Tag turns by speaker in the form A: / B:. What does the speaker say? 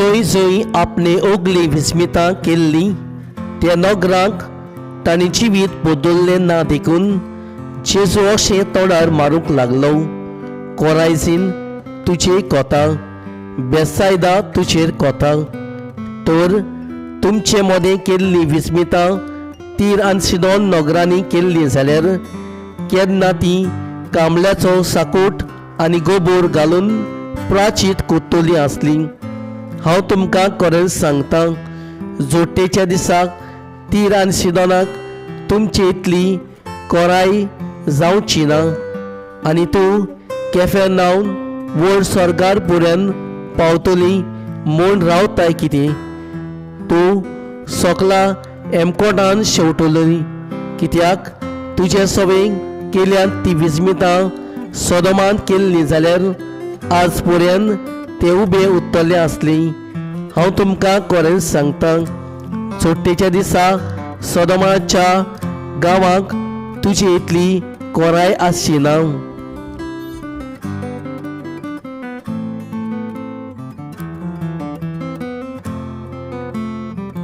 A: जंय जंय आपणे ओगली विस्मितां केल्लीं त्या नगरांक तांणी जिवीत बदल्लें ना देखून जेजू अशें तोंडार मारूंक लागलो, कोरायझीन तुजेर कोता, बेसायदा तुजेर कोता. तर तुमचे मदें केल्लीं विस्मितां तीर आनी सिदोन नगरांनी केल्लीं जाल्यार केन्ना ती कांबल्याचो साकोट आनी गोबोर घालून प्राचीत कोत्तली आसली. हांव तुमकां खरेंच सांगता, जोडटेच्या दिसाक तीर आनी सिदोनाक तुमचे इतली कोराय जावची ना. आनी तूं कॅफेरनावन व्हड स्वर्गार पर्यंत पावतली म्हूण रावताय कितें? तूं सोकला एमकोटान शेंवटली, कित्याक तुजे सवें केल्यात ती विस्मितां सोदोमांत केल्ली जाल्यार आज पर्यंत ते उबे उरतले आसली. हांव तुमकां खरेंच सांगता, चोडटेच्या दिसा सोदोमाच्या गांवाक तुजे इतली कोराय आसची ना.